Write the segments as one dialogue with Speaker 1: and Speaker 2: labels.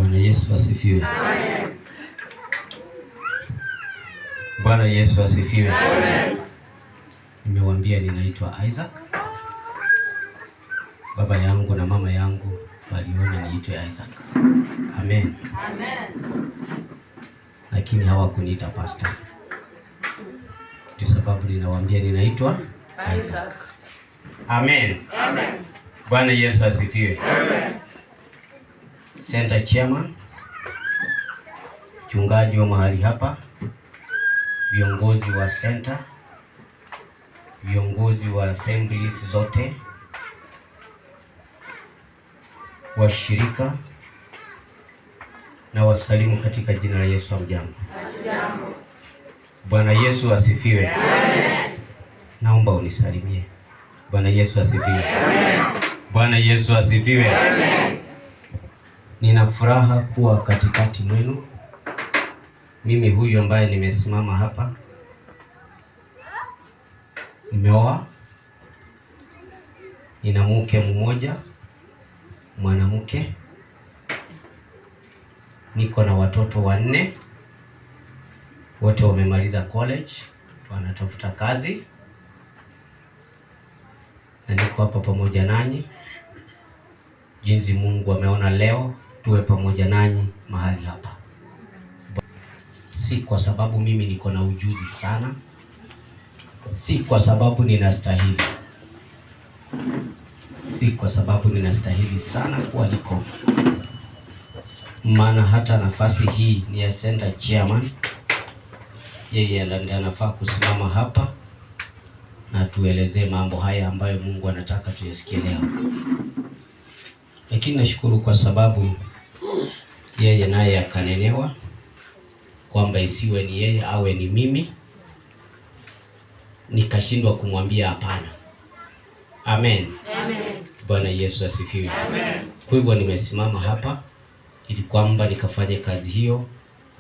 Speaker 1: Bwana Yesu asifiwe.
Speaker 2: Amen.
Speaker 1: Bwana Yesu asifiwe.
Speaker 2: Amen.
Speaker 1: Nimewambia ninaitwa Isaac. Baba yangu na mama yangu waliona niitwe Isaac. Amen.
Speaker 2: Amen.
Speaker 1: Lakini hawakuniita pastor. Ndio sababu ninawaambia ninaitwa Isaac.
Speaker 2: Isaac.
Speaker 1: Amen.
Speaker 2: Amen.
Speaker 1: Bwana Yesu asifiwe.
Speaker 2: Amen.
Speaker 1: Center chairman, mchungaji wa mahali hapa, viongozi wa center, viongozi wa assemblies zote, washirika na wasalimu katika jina la Yesu. Hamjambo?
Speaker 2: Hatujambo.
Speaker 1: Bwana Yesu asifiwe.
Speaker 2: Amen.
Speaker 1: Naomba unisalimie. Bwana Yesu asifiwe.
Speaker 2: Amen.
Speaker 1: Bwana Yesu asifiwe.
Speaker 2: Amen.
Speaker 1: Nina furaha kuwa katikati mwenu. Mimi huyu ambaye nimesimama hapa, nimeoa, nina mke mmoja, mwanamke, niko na watoto wanne, wote wamemaliza college, wanatafuta kazi, na niko hapa pamoja nanyi jinsi Mungu ameona leo tuwe pamoja nanyi mahali hapa. Si kwa sababu mimi niko na ujuzi sana, si kwa sababu ninastahili, si kwa sababu ninastahili sana kualiko, maana hata nafasi hii ni ya center chairman. Yeye ndiye anafaa kusimama hapa na tuelezee mambo haya ambayo Mungu anataka tuyasikie leo. Lakini nashukuru kwa sababu yeye naye akanenewa kwamba isiwe ni yeye awe ni mimi, nikashindwa kumwambia hapana. Amen.
Speaker 2: Amen.
Speaker 1: Bwana Yesu asifiwe.
Speaker 2: Amen.
Speaker 1: Kwa hivyo nimesimama hapa ili kwamba nikafanye kazi hiyo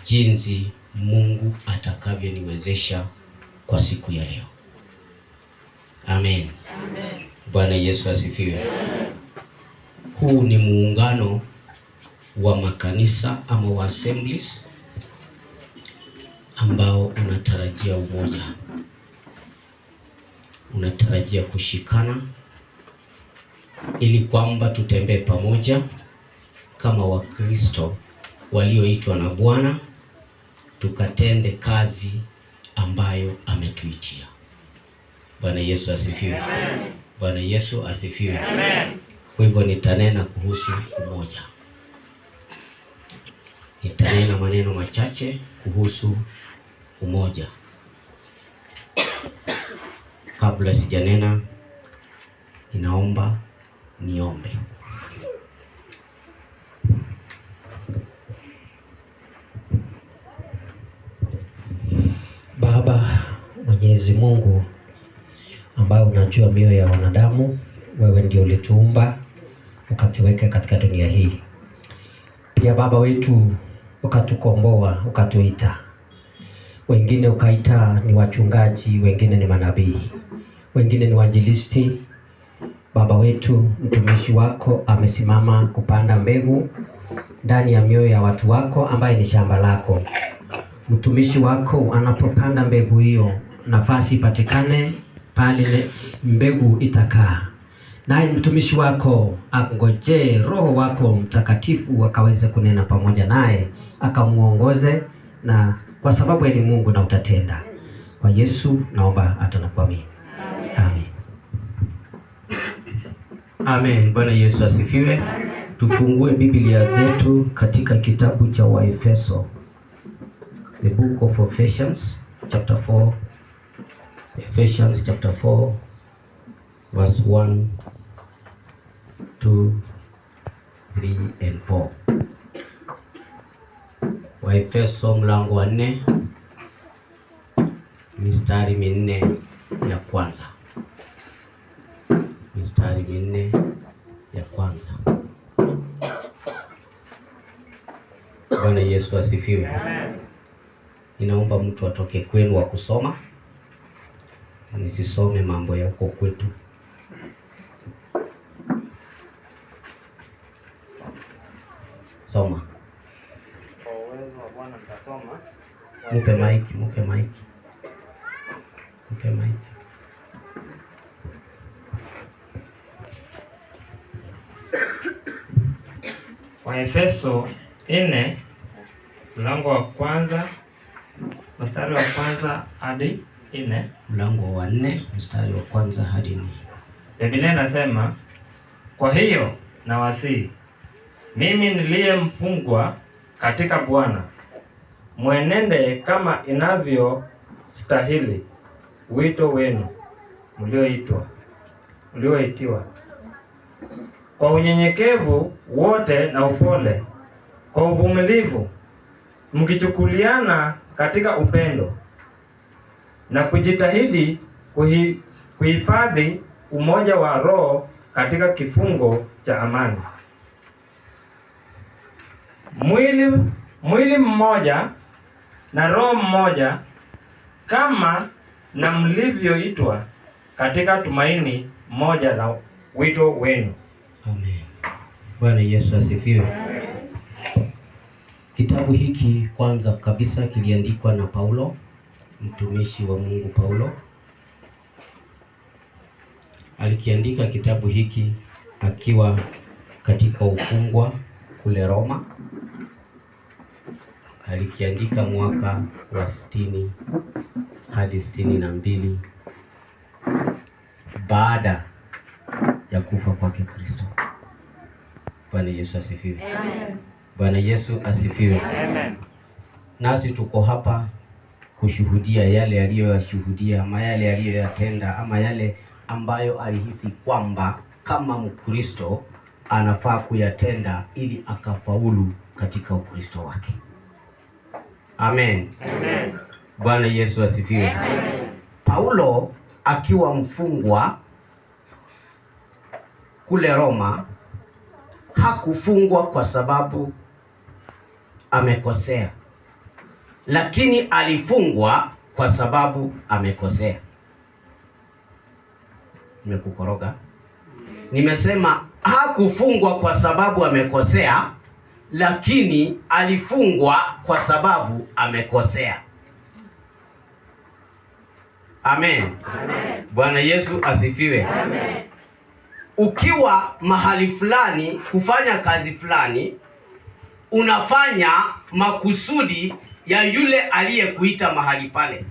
Speaker 1: jinsi Mungu atakavyoniwezesha kwa siku ya leo. Amen.
Speaker 2: Amen.
Speaker 1: Bwana Yesu asifiwe. Huu ni muungano wa makanisa ama wa assemblies ambao unatarajia umoja, unatarajia kushikana ili kwamba tutembee pamoja kama Wakristo walioitwa na Bwana, tukatende kazi ambayo ametuitia. Bwana Yesu asifiwe.
Speaker 2: Amen.
Speaker 1: Bwana Yesu asifiwe.
Speaker 2: Amen.
Speaker 1: Kwa hivyo nitanena kuhusu umoja, nitanena maneno machache kuhusu umoja. Kabla sijanena, ninaomba niombe.
Speaker 3: Baba Mwenyezi Mungu ambaye unajua mioyo ya wanadamu, wewe ndio ulituumba ukatuweka katika dunia hii. Pia Baba wetu ukatukomboa, ukatuita. Wengine ukaita ni wachungaji, wengine ni manabii, wengine ni wainjilisti. Baba wetu, mtumishi wako amesimama kupanda mbegu ndani ya mioyo ya watu wako, ambaye ni shamba lako. Mtumishi wako anapopanda mbegu hiyo, nafasi ipatikane pale mbegu itakaa, naye mtumishi wako angojee Roho wako Mtakatifu akaweze kunena pamoja naye, akamuongoze, na kwa sababu yeye ni Mungu na utatenda. Kwa Yesu naomba hata na kuamini. Amen.
Speaker 1: Amen. Bwana Yesu asifiwe. Tufungue Biblia zetu katika kitabu cha Waefeso, the book of Ephesians chapter 4. Ephesians chapter 4 verse 1, 2, 3 and 4. Waefeso mlango wa 4 mistari minne ya kwanza, mistari minne ya kwanza. Bwana Yesu asifiwe.
Speaker 2: Amen.
Speaker 1: Ninaomba mtu atoke kwenu wa kusoma, nisisome mambo ya huko kwetu. Soma.
Speaker 4: Uwezo wa Bwana nitasoma.
Speaker 1: Mupe mic, mupe mic. Mupe mic.
Speaker 4: Waefeso 4 mlango wa kwanza mstari wa kwanza hadi 4.
Speaker 1: Mlango wa 4 mstari wa kwanza hadi 4.
Speaker 4: Biblia inasema, kwa hiyo nawasihi mimi niliye mfungwa katika Bwana, mwenende kama inavyostahili wito wenu mlioitiwa, kwa unyenyekevu wote na upole, kwa uvumilivu, mkichukuliana katika upendo, na kujitahidi kuhifadhi umoja wa Roho katika kifungo cha amani. Mwili mmoja na Roho mmoja, kama na mlivyoitwa katika tumaini moja la wito wenu.
Speaker 1: Amen. Bwana Yesu asifiwe. Kitabu hiki kwanza kabisa kiliandikwa na Paulo, mtumishi wa Mungu Paulo. Alikiandika kitabu hiki akiwa katika ufungwa kule Roma. Alikiandika mwaka wa 60 hadi 62 baada ya kufa kwake Kristo. Bwana Yesu asifiwe.
Speaker 2: Amen.
Speaker 1: Bwana Yesu asifiwe.
Speaker 4: Amen.
Speaker 1: Nasi tuko hapa kushuhudia yale aliyoyashuhudia, ama yale aliyoyatenda, ama yale ambayo alihisi kwamba kama Mkristo anafaa kuyatenda ili akafaulu katika Ukristo wake. Amen.
Speaker 4: Amen.
Speaker 1: Bwana Yesu asifiwe.
Speaker 2: Amen.
Speaker 1: Paulo akiwa mfungwa kule Roma hakufungwa kwa sababu amekosea, lakini alifungwa kwa sababu amekosea. Nimekukoroga? Nimesema hakufungwa kwa sababu amekosea, lakini alifungwa kwa sababu amekosea. Amen.
Speaker 2: Amen.
Speaker 1: Bwana Yesu asifiwe.
Speaker 2: Amen.
Speaker 1: Ukiwa mahali fulani kufanya kazi fulani, unafanya makusudi ya yule aliyekuita mahali pale,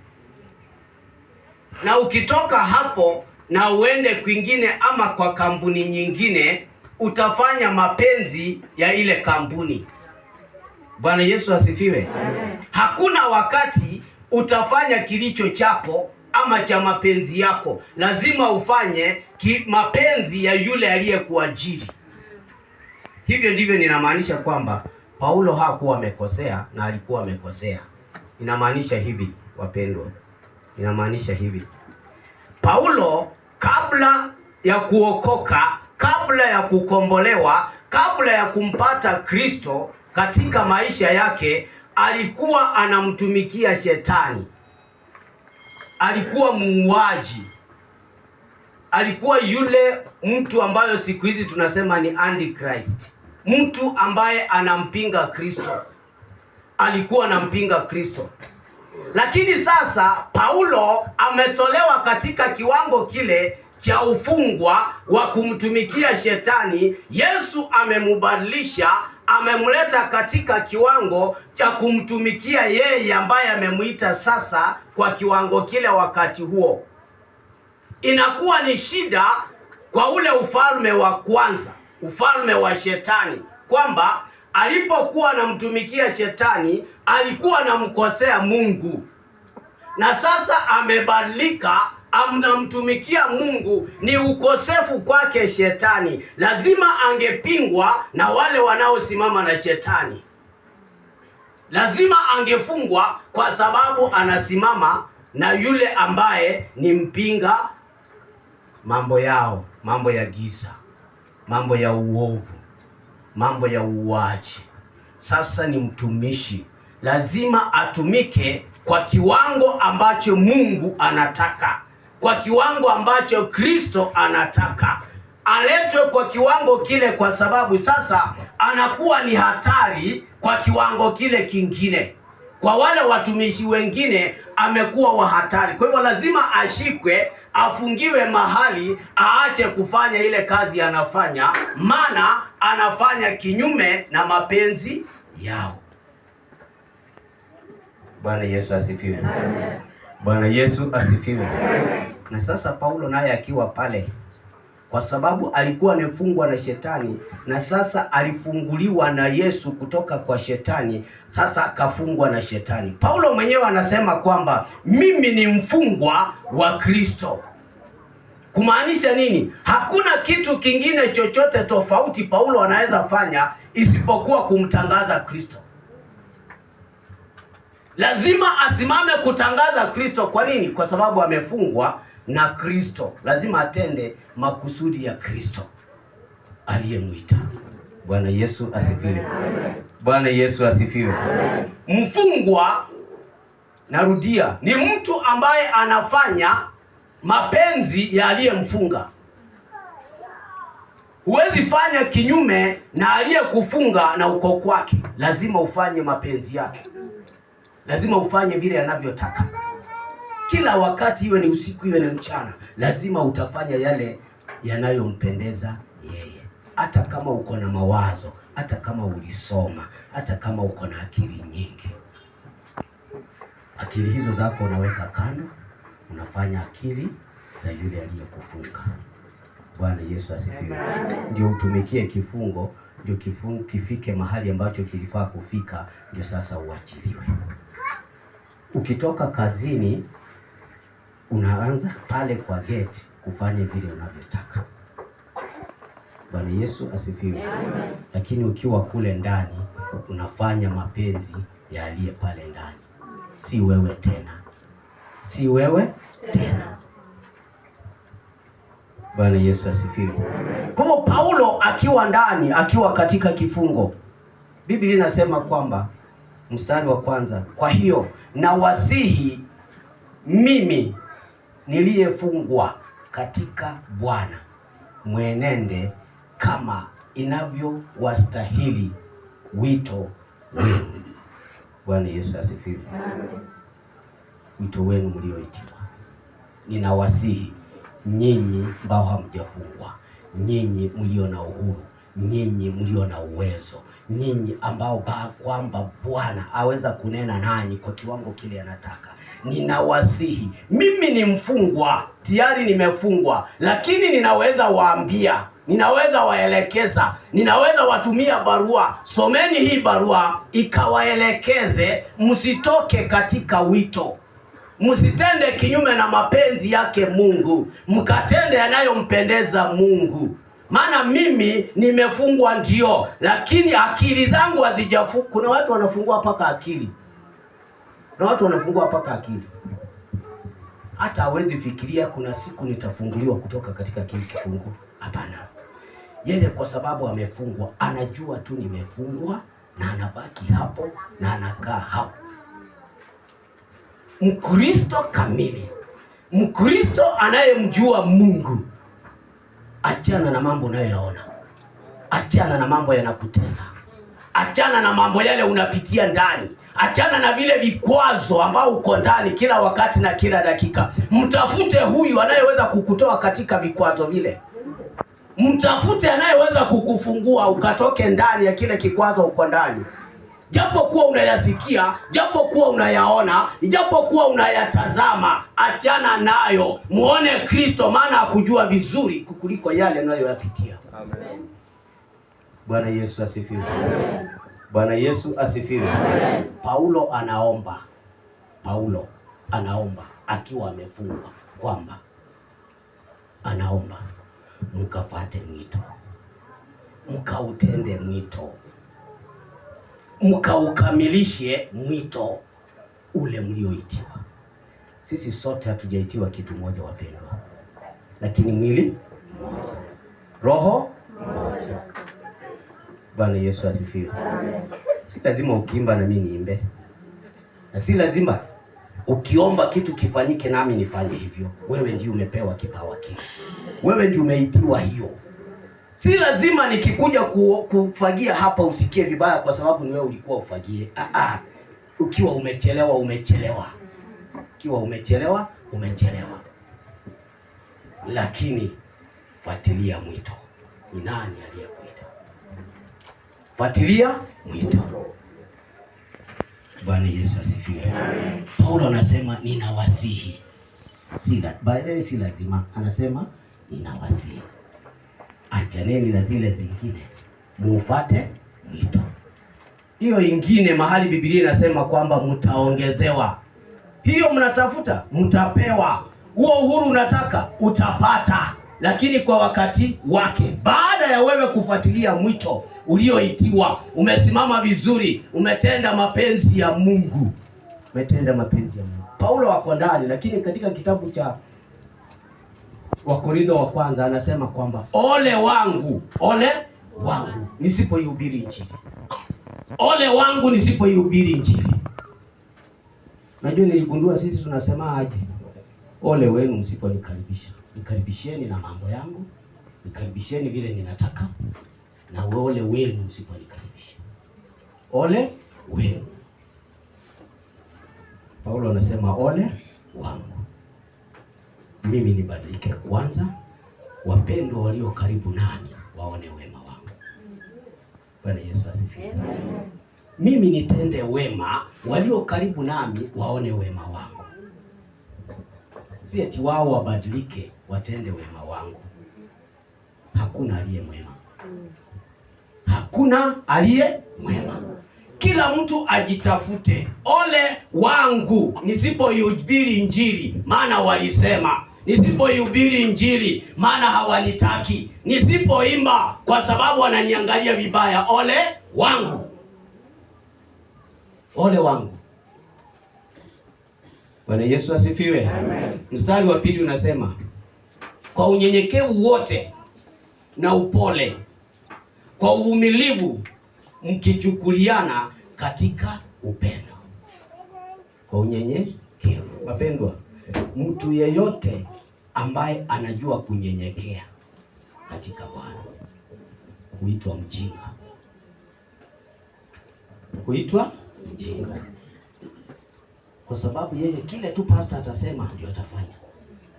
Speaker 1: na ukitoka hapo na uende kwingine ama kwa kampuni nyingine, utafanya mapenzi ya ile kampuni. Bwana Yesu asifiwe.
Speaker 2: Amen.
Speaker 1: Hakuna wakati utafanya kilicho chako ama cha mapenzi yako. Lazima ufanye mapenzi ya yule aliyekuajiri. Hivyo ndivyo ninamaanisha kwamba Paulo hakuwa amekosea na alikuwa amekosea. Inamaanisha hivi wapendwa, inamaanisha hivi: Paulo kabla ya kuokoka, kabla ya kukombolewa, kabla ya kumpata Kristo katika maisha yake, alikuwa anamtumikia shetani. Alikuwa muuaji. Alikuwa yule mtu ambayo siku hizi tunasema ni Antichrist, mtu ambaye anampinga Kristo. Alikuwa anampinga Kristo. Lakini sasa Paulo ametolewa katika kiwango kile cha ufungwa wa kumtumikia shetani. Yesu amemubadilisha, amemleta katika kiwango cha kumtumikia yeye ambaye amemuita sasa kwa kiwango kile. Wakati huo inakuwa ni shida kwa ule ufalme wa kwanza, ufalme wa shetani, kwamba alipokuwa anamtumikia shetani alikuwa anamkosea Mungu, na sasa amebadilika, anamtumikia Mungu. Ni ukosefu kwake shetani. Lazima angepingwa na wale wanaosimama na shetani, lazima angefungwa kwa sababu anasimama na yule ambaye ni mpinga mambo yao, mambo ya giza, mambo ya uovu, mambo ya uuaji. Sasa ni mtumishi, lazima atumike kwa kiwango ambacho Mungu anataka, kwa kiwango ambacho Kristo anataka. aletwe kwa kiwango kile, kwa sababu sasa anakuwa ni hatari kwa kiwango kile kingine. Kwa wale watumishi wengine amekuwa wa hatari. Kwa hivyo lazima ashikwe, afungiwe mahali, aache kufanya ile kazi anafanya, maana anafanya kinyume na mapenzi yao. Bwana Yesu asifiwe. Bwana Yesu asifiwe. Na sasa Paulo naye akiwa pale, kwa sababu alikuwa amefungwa na shetani na sasa alifunguliwa na Yesu kutoka kwa shetani, sasa akafungwa na shetani. Paulo mwenyewe anasema kwamba mimi ni mfungwa wa Kristo. Kumaanisha nini? Hakuna kitu kingine chochote tofauti Paulo anaweza fanya isipokuwa kumtangaza Kristo. Lazima asimame kutangaza Kristo. Kwa nini? Kwa sababu amefungwa na Kristo. Lazima atende makusudi ya Kristo aliyemwita. Bwana Yesu asifiwe. Bwana Yesu asifiwe. Mfungwa, narudia, ni mtu ambaye anafanya mapenzi ya aliyemfunga. Huwezi fanya kinyume na aliyekufunga na uko kwake. Lazima ufanye mapenzi yake, lazima ufanye vile anavyotaka kila wakati, iwe ni usiku iwe ni mchana, lazima utafanya yale yanayompendeza yeye, hata kama uko na mawazo, hata kama ulisoma, hata kama uko na akili nyingi. Akili hizo zako unaweka kando, unafanya akili za yule aliyekufunga. Bwana Yesu asifiwe. Ndio utumikie kifungo, ndio kifungo kifike mahali ambacho kilifaa kufika, ndio sasa uachiliwe. Ukitoka kazini unaanza pale kwa gate kufanya vile unavyotaka. Bwana Yesu asifiwe. Lakini ukiwa kule ndani unafanya mapenzi ya aliye pale ndani, si wewe tena, si wewe tena. Bwana Yesu asifiwe. Kwa hivyo Paulo akiwa ndani, akiwa katika kifungo, Biblia inasema kwamba mstari wa kwanza, kwa hiyo nawasihi mimi niliyefungwa katika Bwana, mwenende kama inavyowastahili wito wenu. Bwana Yesu asifiwe. Wito wenu mlioitiwa. Ninawasihi nyinyi ambao hamjafungwa, nyinyi mlio na uhuru, nyinyi mlio na uwezo, nyinyi ambao kwamba Bwana aweza kunena nanyi kwa kiwango kile anataka. Ninawasihi, mimi ni mfungwa tayari, nimefungwa, lakini ninaweza waambia, ninaweza waelekeza, ninaweza watumia barua. Someni hii barua ikawaelekeze, msitoke katika wito, msitende kinyume na mapenzi yake Mungu, mkatende yanayompendeza Mungu. Maana mimi nimefungwa ndio, lakini akili zangu hazijafungwa. Kuna watu wanafungua mpaka akili, kuna watu wanafungua mpaka akili, hata hawezi fikiria kuna siku nitafunguliwa kutoka katika kile kifungo. Hapana, yeye kwa sababu amefungwa, anajua tu nimefungwa, na anabaki hapo na anakaa hapo. Mkristo kamili, Mkristo anayemjua Mungu, achana na mambo unayoyaona, achana na mambo yanakutesa, achana na mambo yale unapitia ndani, achana na vile vikwazo ambao uko ndani kila wakati na kila dakika. Mtafute huyu anayeweza kukutoa katika vikwazo vile, mtafute anayeweza kukufungua ukatoke ndani ya kile kikwazo uko ndani. Japo kuwa unayasikia, japo kuwa unayaona, japo kuwa unayatazama, achana nayo, muone Kristo, maana akujua vizuri kukuliko yale unayoyapitia.
Speaker 4: Amen.
Speaker 1: Bwana Yesu asifiwe. Bwana Yesu asifiwe. Paulo anaomba, Paulo anaomba akiwa amefungwa kwamba anaomba mkafate mwito, mkautende mwito, mkaukamilishe mwito ule mlioitiwa. Sisi sote hatujaitiwa kitu moja, wapendwa, lakini mwili mmoja, roho mmoja. Bwana Yesu asifiwe. Si lazima ukiimba na mimi niimbe, na si lazima ukiomba kitu kifanyike nami nifanye hivyo. Wewe ndio umepewa kipawa kile, wewe ndio umeitiwa hiyo. Si lazima nikikuja kufagia hapa usikie vibaya kwa sababu ni wewe ulikuwa ufagie. Ah, ukiwa umechelewa umechelewa. Ukiwa umechelewa umechelewa. Lakini fuatilia mwito. Ni nani aliyekuita? Fuatilia mwito. Bwana Yesu asifiwe. Paulo anasema ninawasihi. By the way, si lazima. Anasema ninawasihi. Achaneni na zile zingine, muufate mwito. Hiyo ingine mahali Biblia inasema kwamba mtaongezewa. Hiyo mnatafuta, mtapewa. Huo uhuru unataka, utapata, lakini kwa wakati wake. Baada ya wewe kufuatilia mwito ulioitiwa, umesimama vizuri, umetenda mapenzi ya Mungu. Umetenda mapenzi ya Mungu. Paulo ako ndani, lakini katika kitabu cha Wakorintho wa kwanza anasema kwamba ole wangu nisipoihubiri Injili. Ole wangu nisipoihubiri Injili. Najua niligundua sisi tunasema aje? Ole wenu msiponikaribisha. Nikaribisheni na mambo yangu, nikaribisheni vile ninataka, na ole wenu msiponikaribisha. Ole wenu. Paulo anasema ole wangu. Mimi nibadilike kwanza, wapendwa walio karibu nami waone wema wangu. Bwana Yesu asifiwe. Mimi nitende wema, walio karibu nami waone wema wangu. Si eti wao wabadilike watende wema wangu. Hakuna aliye mwema. Hakuna aliye mwema. Kila mtu ajitafute. Ole wangu nisipoihubiri Injili, maana walisema. Nisipoihubiri Injili, maana hawanitaki. Nisipoimba kwa sababu wananiangalia vibaya. Ole wangu. Ole wangu. Bwana Yesu asifiwe.
Speaker 2: Amen.
Speaker 1: Mstari wa pili unasema kwa unyenyekevu wote na upole, kwa uvumilivu mkichukuliana katika upendo. Kwa unyenyekevu. Wapendwa, mtu yeyote ambaye anajua kunyenyekea katika Bwana huitwa mjinga. Huitwa mjinga. Kwa sababu yeye kile tu pastor atasema ndio atafanya.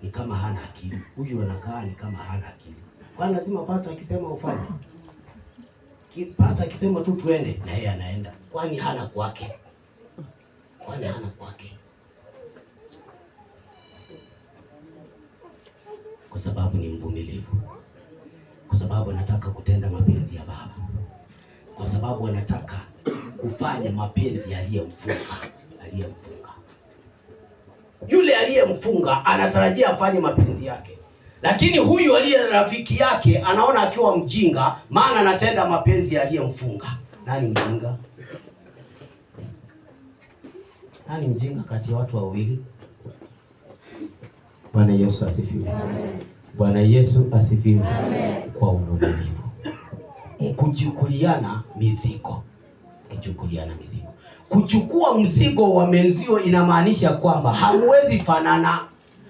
Speaker 1: Ni kama hana akili. Huyu anakaa ni kama hana akili. Kwani lazima pastor akisema ufanye? Pastor akisema tu tuende na yeye anaenda. Kwani hana kwake? Kwani hana kwake? Kwa sababu ni mvumilivu. Kwa sababu anataka kutenda mapenzi ya Baba. Kwa sababu anataka kufanya mapenzi aliyemfunga. Aliyemfunga. Yule aliyemfunga anatarajia afanye mapenzi yake. Lakini huyu aliye rafiki yake anaona akiwa mjinga, maana anatenda mapenzi aliyemfunga. Nani mjinga? Nani mjinga kati ya watu wawili? Bwana Yesu asifiwe. Bwana Yesu asifiwe. Kwa uvumilivu. Kuchukuliana mizigo. Kuchukuliana mizigo. Kuchukua mzigo wa menzio inamaanisha kwamba hamuwezi fanana.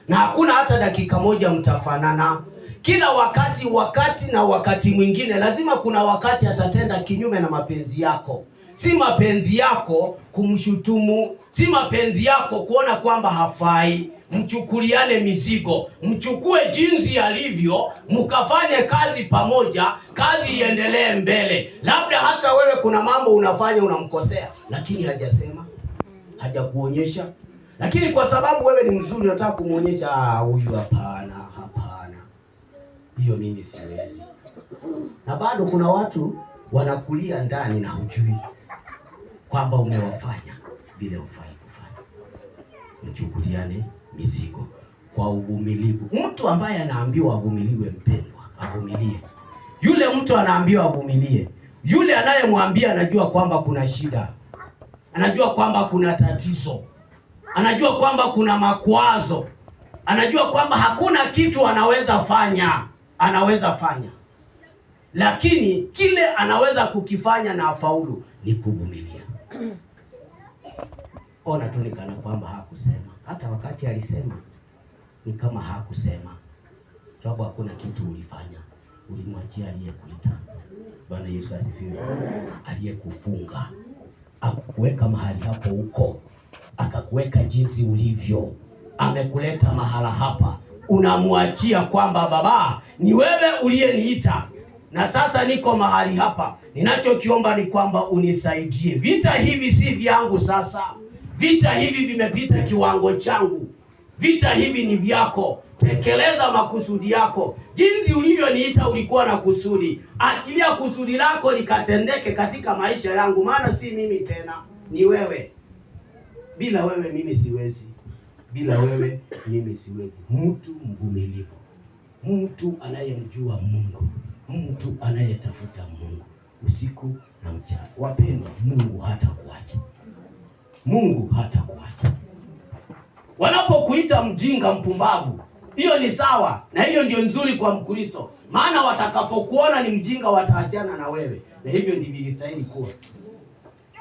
Speaker 1: Na hakuna hata dakika moja mtafanana. Kila wakati, wakati na wakati mwingine lazima kuna wakati atatenda kinyume na mapenzi yako. Si mapenzi yako kumshutumu, si mapenzi yako kuona kwamba hafai. Mchukuliane mizigo, mchukue jinsi alivyo, mkafanye kazi pamoja, kazi iendelee mbele. Labda hata wewe kuna mambo unafanya unamkosea, lakini hajasema, hajakuonyesha. Lakini kwa sababu wewe ni mzuri unataka kumuonyesha, huyu hapana, hapana. Hiyo mimi siwezi. Na bado kuna watu wanakulia ndani na hujui kwamba umewafanya vile hufai kufanya. Mchukuliane mizigo kwa uvumilivu. Mtu ambaye anaambiwa avumiliwe, mpendwa, avumilie. Yule mtu anaambiwa avumilie. Yule anayemwambia anajua kwamba kuna shida. Anajua kwamba kuna tatizo. Anajua kwamba kuna makwazo. Anajua kwamba hakuna kitu anaweza fanya. Anaweza fanya. Lakini kile anaweza kukifanya na afaulu ni kuvumilia. Ona tu ni kana kwamba hakusema. Hata wakati alisema ni kama hakusema. Sababu hakuna kitu ulifanya. Ulimwachia aliyekuita. Bwana Yesu asifiwe. Aliyekufunga akukuweka mahali hapo huko, akakuweka jinsi ulivyo, amekuleta mahala hapa, unamwachia kwamba Baba, ni wewe uliyeniita na sasa niko mahali hapa. Ninachokiomba ni kwamba unisaidie. Vita hivi si vyangu sasa, vita hivi vimepita kiwango changu, vita hivi ni vyako. Tekeleza makusudi yako. Jinsi ulivyoniita ulikuwa na kusudi, achilia kusudi lako likatendeke katika maisha yangu, maana si mimi tena, ni wewe. Bila wewe mimi siwezi, bila wewe mimi siwezi. Mtu mvumilivu, mtu anayemjua Mungu, mtu anayetafuta Mungu usiku na mchana. Wapendwa, Mungu hatakuacha, Mungu hatakuacha. Wanapokuita mjinga, mpumbavu, hiyo ni sawa na hiyo ndio nzuri kwa Mkristo, maana watakapokuona ni mjinga wataachana na wewe, na hivyo ndivyo ilistahili kuwa.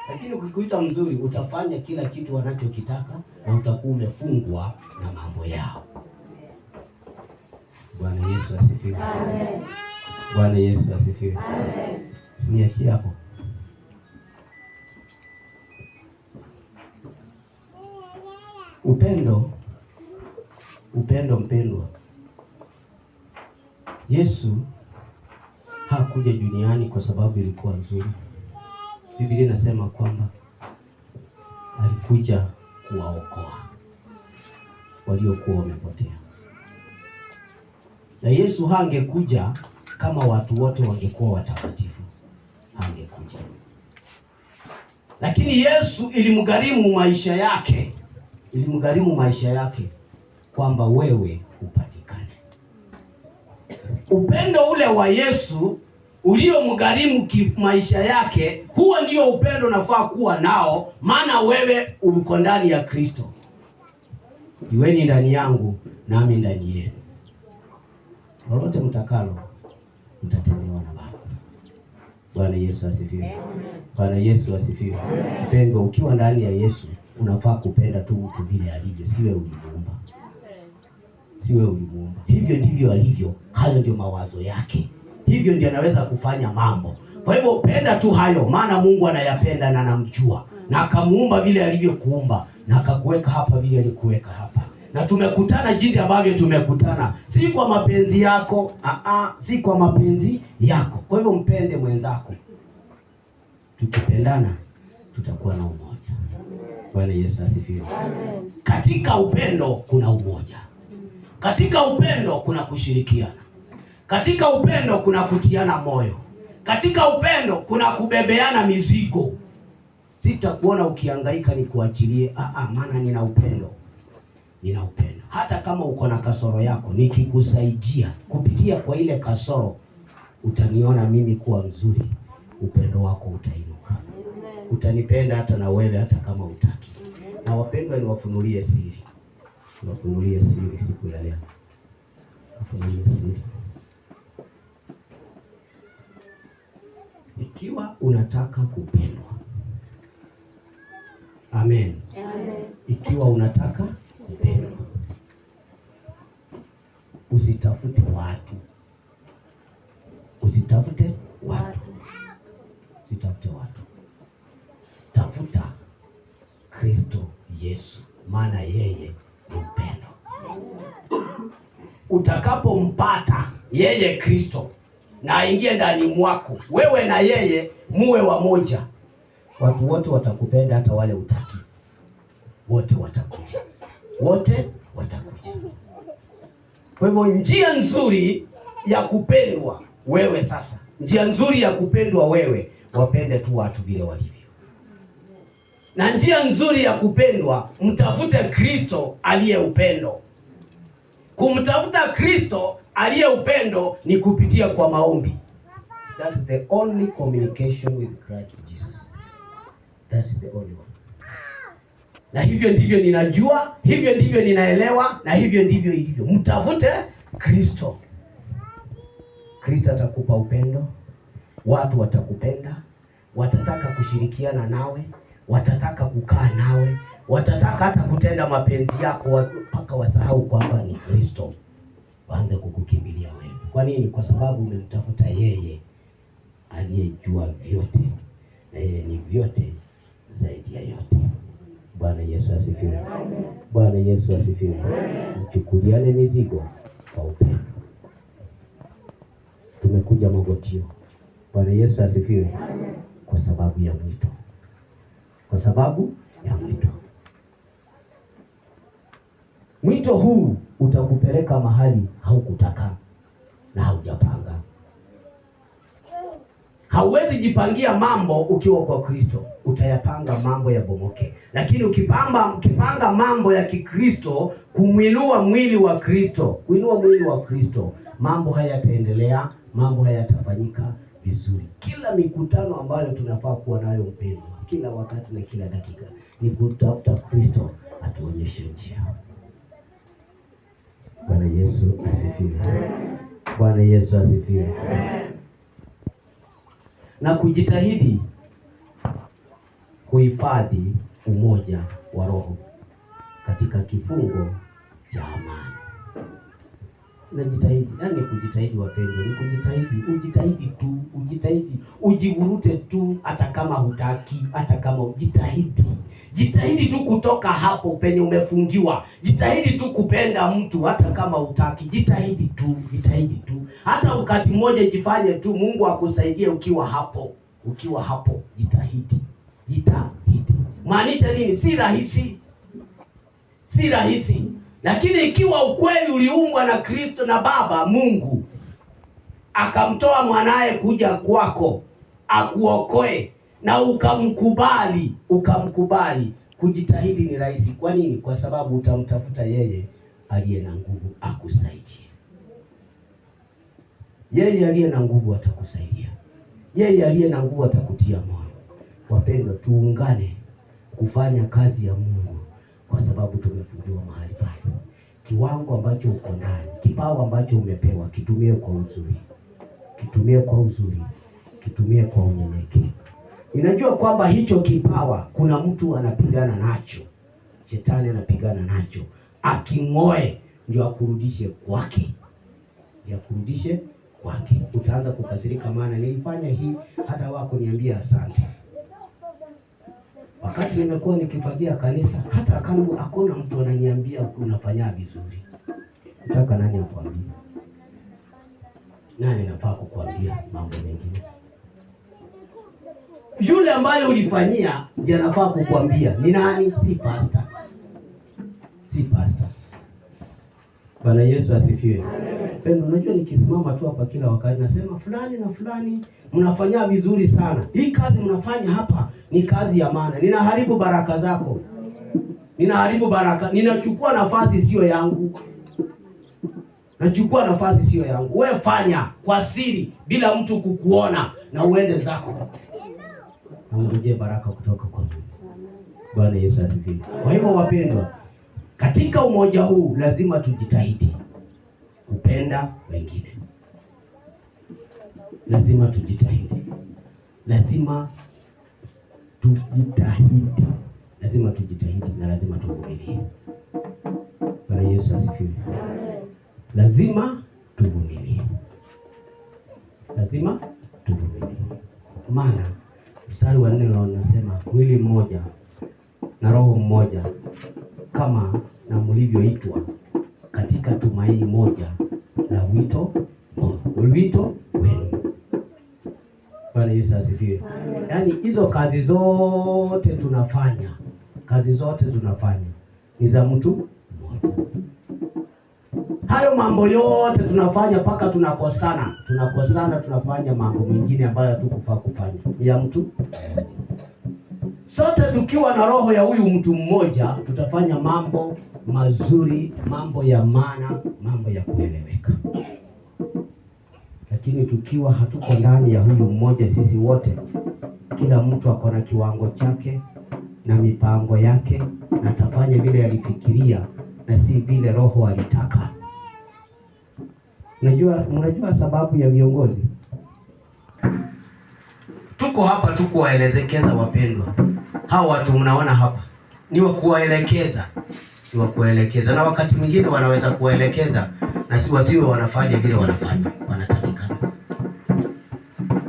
Speaker 1: Lakini ukikuita mzuri, utafanya kila kitu wanachokitaka na utakuwa umefungwa na mambo yao. Bwana Yesu asifiwe.
Speaker 2: Amen.
Speaker 1: Bwana Yesu asifiwe.
Speaker 2: Amen.
Speaker 1: Siniachie hapo. Upendo, upendo mpendwa. Yesu hakuja duniani kwa sababu ilikuwa nzuri. Biblia inasema kwamba alikuja kuwaokoa waliokuwa wamepotea. Na Yesu hangekuja kama watu wote wangekuwa watakatifu, hangekuja. Lakini Yesu ilimgharimu maisha yake, ilimgharimu maisha yake kwamba wewe upatikane. Upendo ule wa Yesu uliomgharimu maisha yake, huo ndio upendo unafaa kuwa nao, maana wewe uko ndani ya Kristo. Iweni ndani yangu nami ndani yenu, lolote mtakalo mtatendewa na Baba. Bwana Yesu asifiwe. Bwana Yesu asifiwe. Mpendwa, ukiwa ndani ya Yesu unafaa kupenda tu mtu vile alivyo, siwe ulimuumba, siwe ulimuumba. Hivyo ndivyo alivyo, hayo ndio mawazo yake, hivyo ndio anaweza kufanya mambo. Kwa hivyo penda tu hayo, maana Mungu anayapenda na anamjua na akamuumba vile alivyokuumba na akakuweka hapa vile alikuweka hapa, na tumekutana jinsi ambavyo tumekutana, si kwa mapenzi yako, si kwa mapenzi yako. Kwa hivyo mpende mwenzako, tukipendana tutakuwa na umoja. Bwana Yesu asifiwe.
Speaker 2: Amen.
Speaker 1: Katika upendo kuna umoja, katika upendo kuna kushirikiana, katika upendo kuna kutiana moyo, katika upendo kuna kubebeana mizigo. Sitakuona ukihangaika nikuachilie, maana nina upendo, nina upendo. Hata kama uko na kasoro yako, nikikusaidia kupitia kwa ile kasoro, utaniona mimi kuwa mzuri, upendo wako utainuka, utanipenda hata na wewe, hata kama utaki. Na wapendwa, niwafunulie siri, niwafunulie siri siku ya leo, niwafunulie siri. Ikiwa unataka kupendwa, amen.
Speaker 2: Amen.
Speaker 1: Ikiwa unataka kupendwa, usitafute watu, usitafute watu, usitafute watu, tafuta Kristo Yesu, maana yeye ni upendo. Utakapompata yeye Kristo na aingie ndani mwako, wewe na yeye muwe wamoja, watu wote watakupenda, hata wale utaki, wote watakuja, wote watakuja. Kwa hivyo njia nzuri ya kupendwa wewe sasa, njia nzuri ya kupendwa wewe, wapende tu watu vile walivyo. Na njia nzuri ya kupendwa, mtafute Kristo aliye upendo. Kumtafuta Kristo aliye upendo ni kupitia kwa maombi. That's the only communication with Christ Jesus. That's the only one. Na hivyo ndivyo ninajua, hivyo ndivyo ninaelewa, na hivyo ndivyo ilivyo. Mtafute Kristo. Kristo atakupa upendo, watu watakupenda, watataka kushirikiana nawe, watataka kukaa nawe, watataka hata kutenda mapenzi yako, mpaka wasahau kwamba ni Kristo. Waanze kukukimbilia wewe. Kwa nini? Kwa sababu umemtafuta yeye aliyejua vyote, na yeye ni vyote zaidi ya yote. Bwana Yesu asifiwe. Bwana Yesu asifiwe. Mchukuliane mizigo kwa upendo. Tumekuja Mogotio. Bwana Yesu asifiwe. Kwa sababu ya mwito, kwa sababu ya mwito. Mwito huu utakupeleka mahali haukutaka na haujapanga. Hauwezi jipangia mambo ukiwa kwa Kristo, utayapanga mambo yabomoke. Lakini ukipanga mambo ya Kikristo, kumwinua mwili wa Kristo, kuinua mwili wa Kristo, mambo hayataendelea, mambo hayatafanyika vizuri. Kila mikutano ambayo tunafaa kuwa nayo mpendwa, kila wakati na kila dakika, ni kutafuta Kristo atuonyeshe njia. Bwana Yesu asifiwe. Bwana Yesu asifiwe. Na kujitahidi kuhifadhi umoja wa Roho katika kifungo cha amani. Najitahidi, yani kujitahidi wapendwa, ni kujitahidi, ujitahidi tu, ujitahidi, ujivurute tu, hata kama hutaki, hata kama ujitahidi. Jitahidi tu kutoka hapo penye umefungiwa. Jitahidi tu kupenda mtu hata kama hutaki. Jitahidi tu, jitahidi tu. Hata wakati mmoja jifanye tu, Mungu akusaidie ukiwa hapo. Ukiwa hapo, jitahidi. Jitahidi. Maanisha nini? Si rahisi. Si rahisi. Lakini ikiwa ukweli uliumbwa na Kristo na Baba Mungu akamtoa mwanaye kuja kwako akuokoe na ukamkubali, ukamkubali, kujitahidi ni rahisi. Kwa nini? Kwa sababu utamtafuta yeye aliye na nguvu akusaidie. Yeye aliye na nguvu atakusaidia. Yeye aliye na nguvu atakutia moyo. Wapendwa, tuungane kufanya kazi ya Mungu kwa sababu tumefungiwa mahali pale. Kiwango ambacho uko ndani, kipawa ambacho umepewa, kitumie kwa uzuri. Kitumie kwa uzuri, kitumie kwa unyenyekevu. Ninajua kwamba hicho kipawa kuna mtu anapigana nacho. Shetani anapigana nacho. Aking'oe ndio akurudishe kwake. Ndio akurudishe kwake. Utaanza kukasirika, maana nilifanya hii hata wako niambia asante. Wakati nimekuwa nikifagia kanisa, hata kama hakuna mtu ananiambia unafanya vizuri. Nataka nani akwambie? Nani nafaa kukuambia mambo mengine? Yule ambaye ulifanyia ndiye anafaa kukuambia. Ni nani? Si pastor. Si pastor. Bwana Yesu asifiwe. Pendo, unajua nikisimama tu hapa kila wakati nasema fulani na fulani mnafanya vizuri sana. Hii kazi mnafanya hapa ni kazi ya maana. Ninaharibu baraka zako. Ninaharibu baraka. Ninachukua nafasi sio yangu. Nachukua nafasi sio yangu. Wewe fanya kwa siri bila mtu kukuona na uende zako. Na ungojee baraka kutoka kwa Mungu. Bwana Yesu asifiwe. Kwa hivyo wapendwa, katika umoja huu lazima tujitahidi kupenda wengine. Lazima tujitahidi. Lazima tujitahidi. Lazima tujitahidi na lazima tuvumilie. Bwana Yesu asifiwe. Lazima tuvumilie. Lazima tuvumilie. Maana mstari wa 4 unasema mwili mmoja na roho mmoja kama na mlivyoitwa katika tumaini moja la wito wenu. Bwana Yesu asifiwe. Yaani hizo kazi zote tunafanya, kazi zote tunafanya ni za mtu mmoja. Hayo mambo yote tunafanya mpaka tunakosana, tunakosana, tunafanya mambo mengine ambayo hatukufaa kufanya, ni ya mtu mmoja. Sote tukiwa na roho ya huyu mtu mmoja tutafanya mambo mazuri, mambo ya maana, mambo ya kueleweka. Lakini tukiwa hatuko ndani ya huyu mmoja, sisi wote, kila mtu ako na kiwango chake na mipango yake, na atafanya vile alifikiria na si vile roho alitaka. Mnajua sababu ya viongozi? Tuko hapa tu kuwaelekeza wapendwa. Hawa watu mnaona hapa ni wa kuwaelekeza, ni wa kuwaelekeza. Na wakati mwingine wanaweza kuwaelekeza Na si wasiwe wanafanya vile wanafanya, wanatakikana.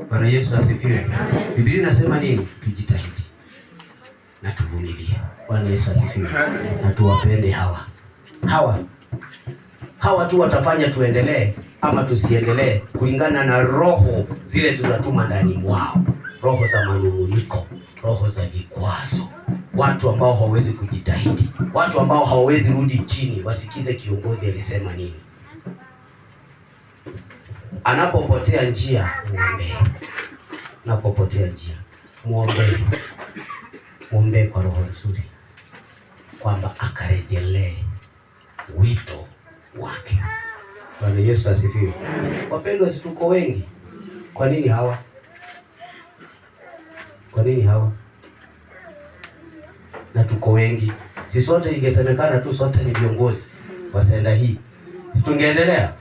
Speaker 1: Bwana Yesu asifiwe. Biblia inasema nini? Tujitahidi na tuvumilie. Bwana Yesu asifiwe. Na tuwapende hawa hawa hawa tu watafanya tuendelee ama tusiendelee kulingana na roho zile tunatuma ndani mwao, roho za manung'uniko, roho za vikwazo, watu ambao hawawezi kujitahidi, watu ambao hawawezi rudi chini wasikize kiongozi alisema nini. Anapopotea njia muombee, anapopotea njia muombee, muombee kwa roho nzuri kwamba akarejelee wito wake. Bwana Yesu asifiwe. Wapendwa, si tuko wengi? Kwa nini hawa? Kwa nini hawa? Na tuko wengi, si sote? Ingesemekana tu sote ni viongozi wa senda hii, si tungeendelea?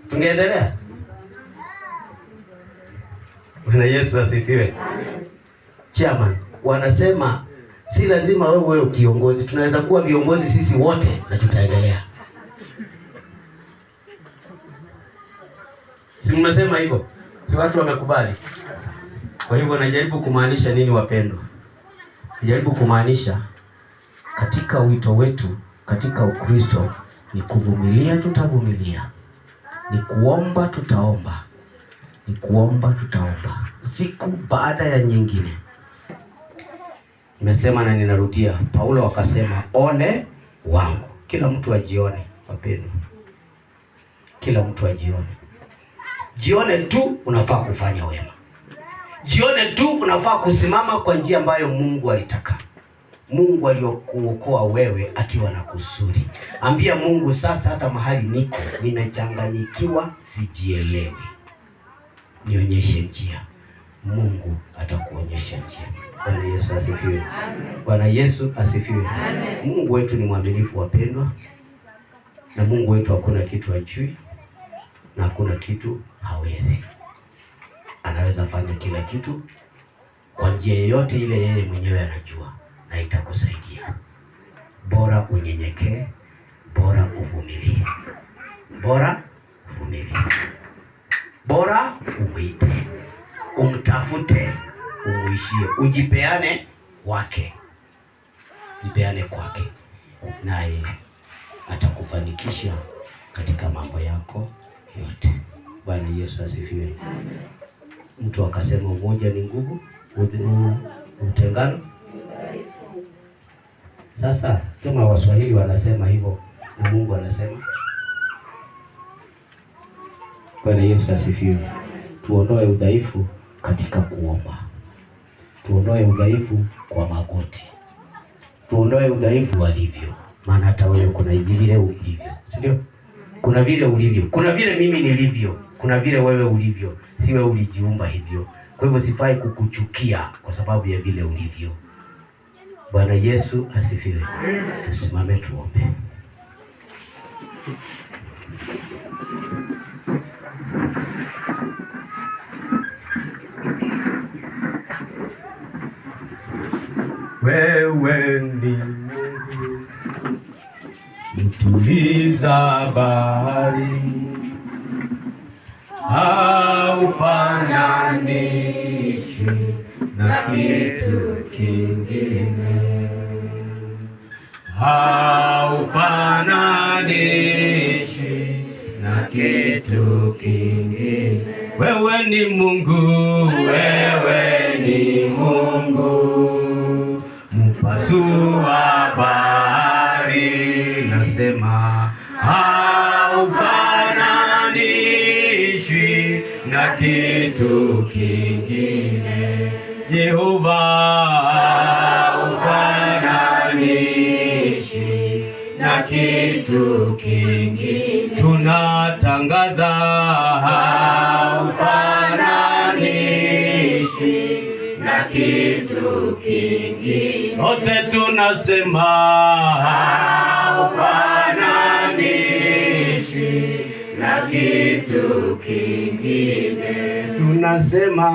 Speaker 1: Tungeendelea? Bwana Yesu asifiwe. Chairman, wanasema si lazima wewe uwe kiongozi, tunaweza kuwa viongozi sisi wote na tutaendelea. Si mmesema hivyo? Si watu wamekubali? Kwa hivyo najaribu kumaanisha nini, wapendwa? Najaribu kumaanisha katika wito wetu katika Ukristo ni kuvumilia, tutavumilia, ni kuomba, tutaomba, ni kuomba, tutaomba, siku baada ya nyingine. Nimesema na ninarudia, Paulo akasema ole wangu. Kila mtu ajione, wapendwa, kila mtu ajione. Jione tu unafaa kufanya wema, jione tu unafaa kusimama kwa njia ambayo Mungu alitaka. Mungu aliyokuokoa wewe akiwa na kusudi. Ambia Mungu, sasa hata mahali niko nimechanganyikiwa, sijielewi, nionyeshe njia. Mungu atakuonyesha njia. Bwana Yesu asifiwe. Bwana Yesu asifiwe. Mungu wetu ni mwaminifu, wapendwa, na Mungu wetu hakuna kitu hajui na hakuna kitu hawezi. Anaweza fanya kila kitu kwa njia yoyote ile yeye mwenyewe anajua, na itakusaidia. Bora unyenyekee, bora uvumilie, bora uvumilie, bora umwite, umtafute, umuishie, ujipeane kwake, jipeane kwake, naye atakufanikisha katika mambo yako yote. Bwana Yesu asifiwe. Mtu akasema umoja ni nguvu, utengano. Sasa kama Waswahili wanasema hivyo na Mungu anasema. Bwana Yesu asifiwe. Tuondoe udhaifu katika kuomba, tuondoe udhaifu kwa magoti, tuondoe udhaifu walivyo, maana hata wewe kuna vile ulivyo, si ndio? Kuna vile ulivyo, kuna vile mimi nilivyo, kuna vile wewe ulivyo. Si wewe ulijiumba hivyo. Kwa hivyo sifai kukuchukia kwa sababu ya vile ulivyo. Bwana Yesu asifiwe. Tusimame tuombe. Wewe ni Mungu mtuliza bahari, haufananishwi na kitu kingine, haufananishwi na kitu kingine. Wewe ni Mungu, wewe ni Mungu mpasua bahari, nasema haufananishwi na kitu kingine. Jehova, haufananishwi na kitu kingine. Tunatangaza haufananishwi na kitu kingine. Sote tunasema haufananishwi na kitu kingine. Tunasema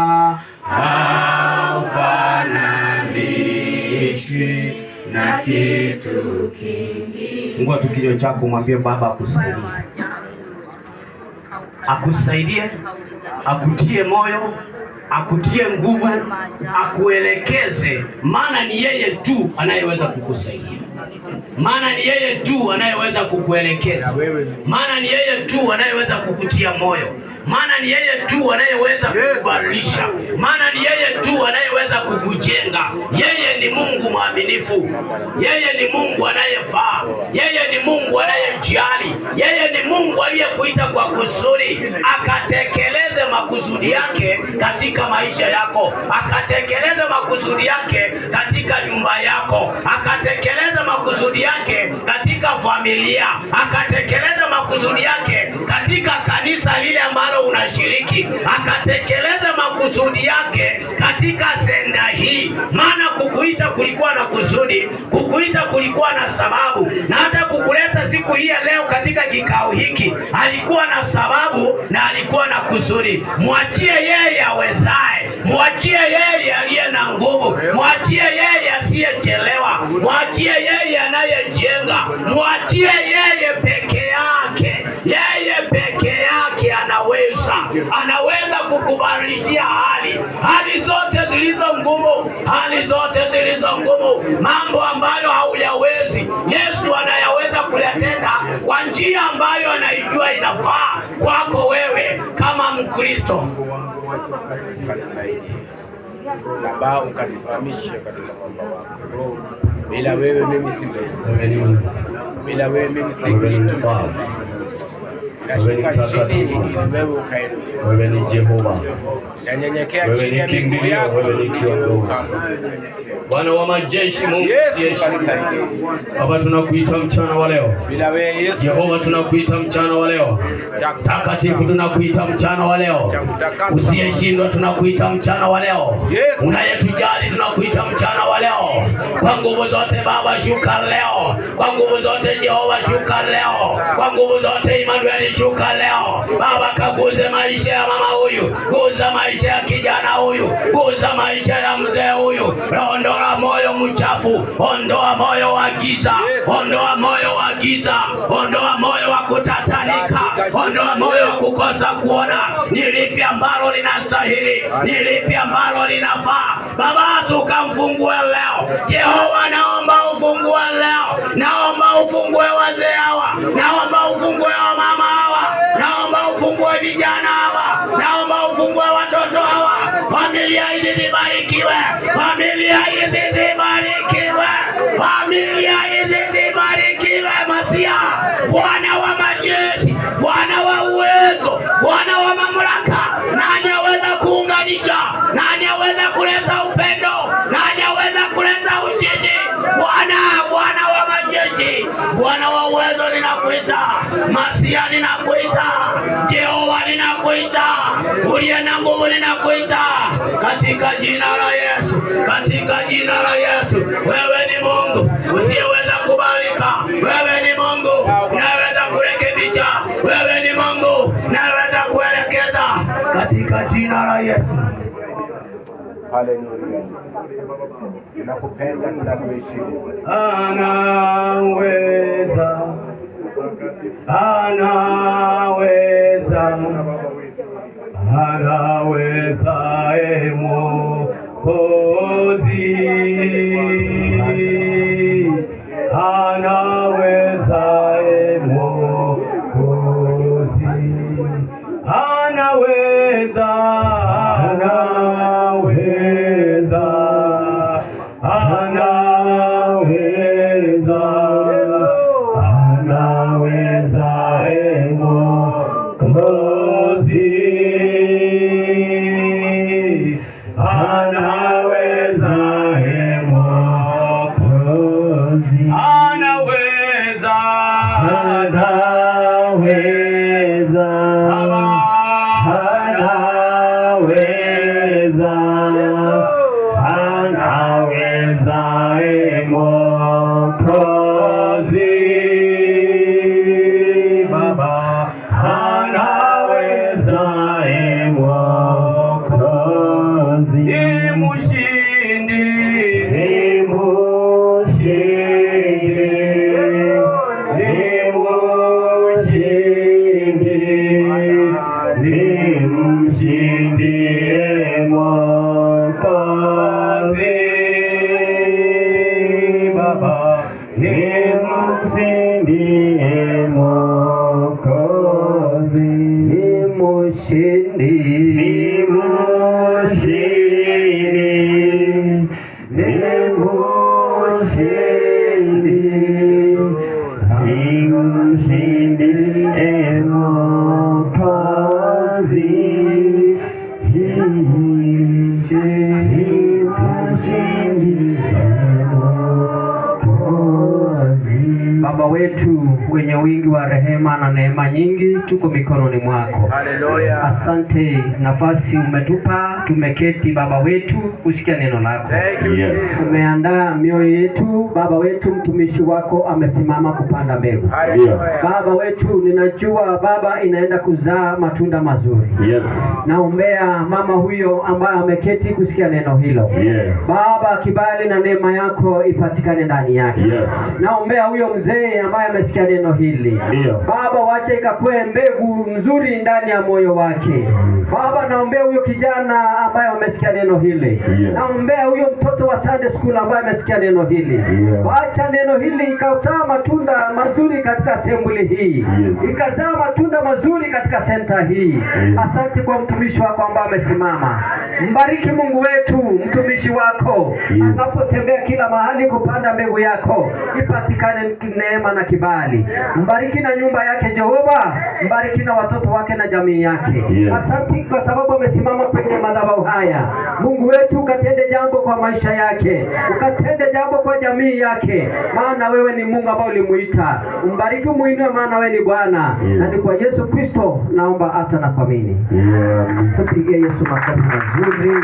Speaker 1: haufananishwi na kitu kingine. Fungua tu kinywa chako, mwambie Baba akusaidie. Akusaidie, akutie moyo, akutie nguvu, akuelekeze, maana ni yeye tu anayeweza kukusaidia, maana ni yeye tu anayeweza kukuelekeza, maana ni yeye tu anayeweza kukutia moyo, maana ni yeye tu anayeweza kukubadilisha, maana ni yeye tu anayeweza kukujenga. Yeye ni Mungu mwaminifu, yeye ni Mungu anayefaa, yeye ni Mungu anayejali, yeye ni Mungu aliyekuita kwa kusudi, akatekeleze makusudi yake katika maisha yako, akatekeleze makusudi yake katika nyumba yako, akatekeleze makusudi yake katika familia, akatekeleze makusudi yake katika kanisa lile ambalo unashiriki, akatekeleze makusudi yake katika senda hii. Maana kukuita kulikuwa na kusudi, kukuita kulikuwa na sababu, na hata kukuleta siku hii ya leo katika kikao hiki alikuwa na sababu na alikuwa na kusudi. Mwachie yeye awezaye, mwachie yeye aliye na nguvu, mwachie yeye asiyechelewa, mwachie yeye anayejenga, mwachie yeye peke yake. Yeye peke yake anaweza, anaweza kukubadilishia hali, hali zote zilizo ngumu, hali zote zilizo ngumu, mambo ambayo hauyawezi, Yesu anayaweza kuyatenda kwa njia ambayo anaijua inafaa kwako wewe kama Mkristo.
Speaker 5: Ukanisaidie Baba, ukanisimamishe katika mwamba wako. Bila wewe mimi siwezi,
Speaker 6: Wewe ni Mungu,
Speaker 5: bila wewe mimi si
Speaker 6: wewe ni
Speaker 5: kitu.
Speaker 6: Mfalme, wewe ni
Speaker 5: Nashuka chini
Speaker 6: mtakatifu,
Speaker 5: ili wewe ukainuliwe.
Speaker 6: wewe ni Jehova,
Speaker 5: Nanyenyekea
Speaker 6: wewe
Speaker 5: chini
Speaker 6: ni
Speaker 5: ya miguu
Speaker 6: kimbilio,
Speaker 5: yako
Speaker 6: wewe ni
Speaker 5: ili wewe
Speaker 6: kiongozi.
Speaker 5: ukainuliwe.
Speaker 6: Bwana wa majeshi, Mungu
Speaker 5: Yesu
Speaker 6: usiyeshindwa.
Speaker 5: ukanisaidie.
Speaker 6: Baba, tunakuita mchana wa leo.
Speaker 5: Bila wewe Yesu
Speaker 6: Jehova, tunakuita mchana wa leo. Takatifu, tunakuita mchana wa leo. Usiyeshindwa, tunakuita mchana wa leo.
Speaker 5: Yes.
Speaker 1: Unayetujali, tunakuita mchana wa leo. Kwa nguvu zote Baba, shuka leo. Kwa nguvu zote Jehova, shuka leo. Kwa nguvu zote Emmanuel, shuka leo. Baba, kaguze maisha ya mama huyu, guza maisha ya kijana huyu, guza maisha ya mzee huyu. Ondoa moyo mchafu, ondoa moyo wa giza, ondoa moyo wa giza, ondoa moyo wa kutatanika, ondoa moyo wa kukosa kuona ni lipi ambalo linastahili, ni lipi ambalo linafaa. Baba, tukamfungue leo. Jehova, naomba ufungue leo, naomba ufungue wazee hawa, naomba ufungue wamama hawa, naomba ufungue vijana hawa, naomba ufungue watoto hawa. Familia hizi zibarikiwe, familia hizi zibarikiwe, familia hizi zibarikiwe. Masia, Bwana wa majeshi, Bwana wa uwezo, Bwana wa mamlaka, nani aweza kuunganisha? Nani aweza kuleta upendo? Nani aweza kuleta ushindi? Bwana, Bwana wa majeshi, Bwana wa uwezo, ninakuita Masia, ninakuita Jehova, ninakuita uliye na nguvu, ninakuita katika jina la Yesu, katika jina la Yesu. Wewe ni Mungu usiyeweza kubalika, wewe ni Mungu unaweza kurekebisha, wewe ni Mungu unaweza kuelekeza, katika jina la Yesu.
Speaker 5: Haleluya. Tunakupenda, tunakuheshimu.
Speaker 1: Anaweza, anaweza, anaweza, e Mwokozi, anaweza, e Mwokozi, anaweza, anaweza, anaweza, anaweza, e Mwokozi,
Speaker 7: Ni mshindi Mwokozi.
Speaker 1: Ni mshindi.
Speaker 7: Ni mshindi, ni mshindi, ni mshindi Mwokozi. Ni mshindi Mwokozi.
Speaker 1: Baba wetu wenye wingi wa rehema na neema nyingi, tuko mikononi mwako.
Speaker 5: Haleluya.
Speaker 1: Asante nafasi umetupa, tumeketi Baba wetu kusikia neno lako.
Speaker 5: Thank you,
Speaker 7: Yes.
Speaker 5: Jesus.
Speaker 1: Umeandaa mioyo yetu Baba wetu, mtumishi wako amesimama kupanda mbegu.
Speaker 5: Haleluya.
Speaker 1: Baba wetu, ninajua Baba inaenda kuzaa matunda mazuri. Naombea mama huyo ambaye ameketi kusikia neno hilo. Baba, kibali na neema yako ipatikane ndani yake. Naombea huyo mzee ambaye amesikia neno hili.
Speaker 7: Ndio.
Speaker 1: Baba, wacha ikakuwe mbegu nzuri ndani ya moyo wake. Baba, naombea huyo kijana ambaye amesikia neno hili. Naombea huyo mtoto wa Sunday school ambaye amesikia neno hili. Wacha neno hili ikazaa matunda mazuri katika assembly hii. Ikazaa matunda mazuri katika center hii. Asante kwa mtumishi wako ambaye amesimama. Mbariki Mungu wetu mtumishi wako anapotembea kila mahali kupanda mbegu yako, ipatikane neema na kibali. Mbariki na nyumba yake Jehova, mbariki na watoto wake na jamii yake. Asante kwa sababu amesimama kwenye madhabahu haya. Mungu wetu, ukatende jambo kwa maisha yake, ukatende jambo kwa jamii yake, maana wewe ni Mungu ambaye ulimuita. Umbariki, umuinue, maana wewe ni Bwana. Na ni kwa Yesu Kristo naomba hata na kuamini. Tupigie Yesu makofi mazuri.